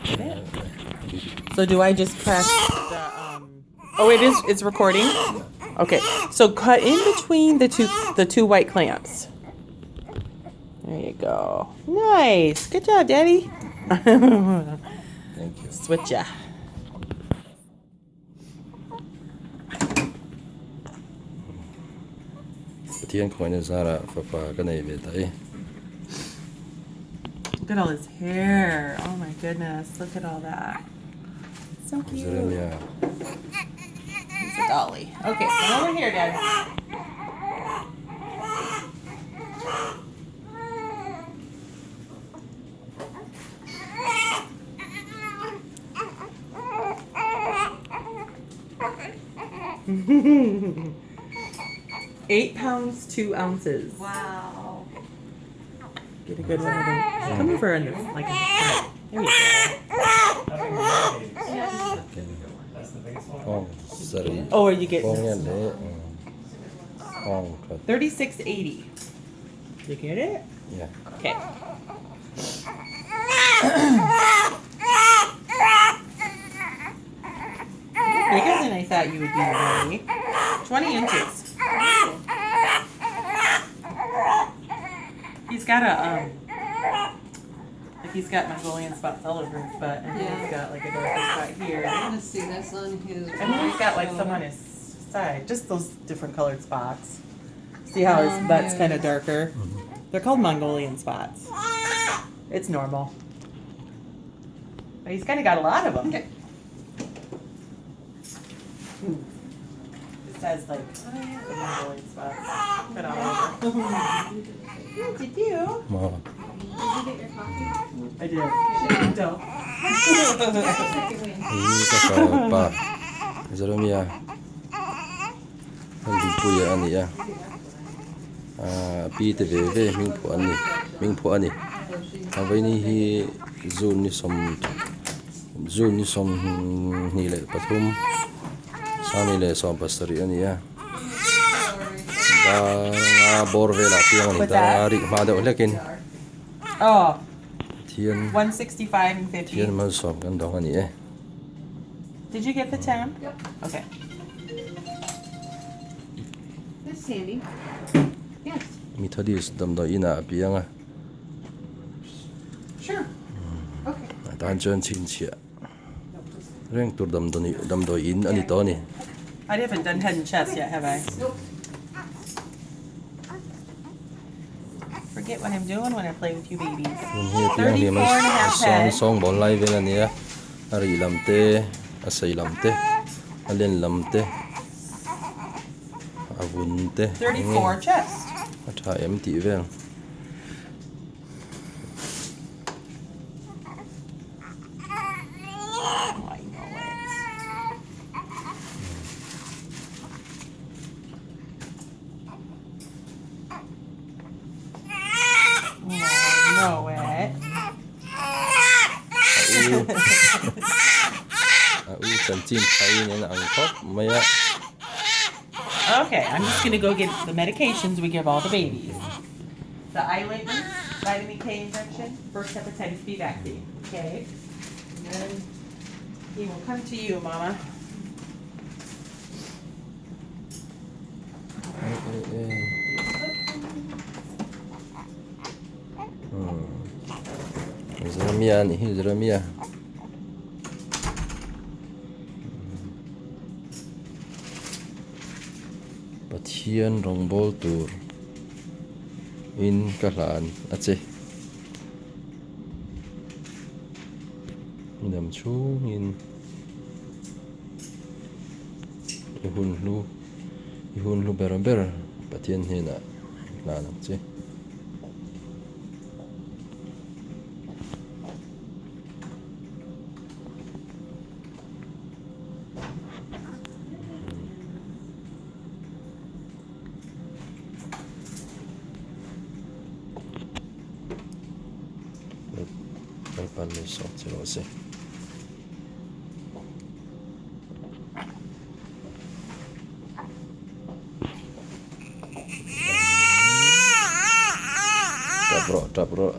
Get it? So do I just press the um Oh, it is it's recording? Okay. So cut in between the two white clamps. There you go. Nice. Good job, Daddy. Thank you. Switch ya. Pathian khawngaihna zarah fapa ka nei ve ta e. Look at all his hair. Oh my goodness. Look at all that. So cute. Jeremia. He's a dolly. Okay, come over here, Dad. 8 pounds, 2 ounces. Wow. Get a good one of them. Come over in the like in the front. There you go. That's the biggest one. Kawng sarih. Oh, are you getting Kawng hian leh kawng khat. 36.80. You get it? Yeah. Okay. Bigger than I thought you would be, Riley. 20 inches. He's got a like he's got Mongolian spots all over his butt, and then he's got like a darker spot here. Let's see, that's on his. And then he's got like some on his side, just those different colored spots. See how his On butt's kind of his- darker? They're called Mongolian spots. It's normal. But he's kind of got a lot of them. Okay. It says like the Mongolian spots. Put all over. What did you do? Maw. Did you get your coffee? I did. Don't. Hi ka fapa Jeremia. Heng Dinpuia a ni a. Pi te ve ve hming phuah an ni. Hming phuah a ni. A vaini hi June ni sawm June ni 23 2017 a ni a. Dar nga bawr velah piang a ni. What's Dar nga that? rih hma deuh hlekin. Oh, Thian 165 and 50. thian malsawm kan dawng a ni e. Did you get the 10? Yep. Okay. This Sandy. Yes. Methodist damdawi inah a piang a. Sure. Okay. Tan chuan chhinchhiah reng tur damdawi damdawi in a ni tawh a ni. I haven't done head and chest yet, have I? Nope. Forget what I'm doing when I play with you babies. Heng hi a piang hliam 34 and a half a sawng head. sawng bawl lai vel a ni a. A rih lam te, a sei lam te, a len lam te, a vun te eng nge 34 chest. a tha em tih vel. Oh, I know it. Oh, I know it. A u a u chanchin phai nen a ang khawp mai a. Okay, I'm just gonna go get the medications we give all the babies. The eye ointment, vitamin K injection, first hepatitis B vaccine. Okay. And then he will come to you, Mama. E e e. Jeremia a nih hi Jeremia. Pathian rawngbâwl tur in ka hlan a che. Mi dam chhungin i hun hlu i hun hlu ber ber Pathian hnenah hlan ang che. Lalpan malsawm che rawh se. Tap rawh tap rawh.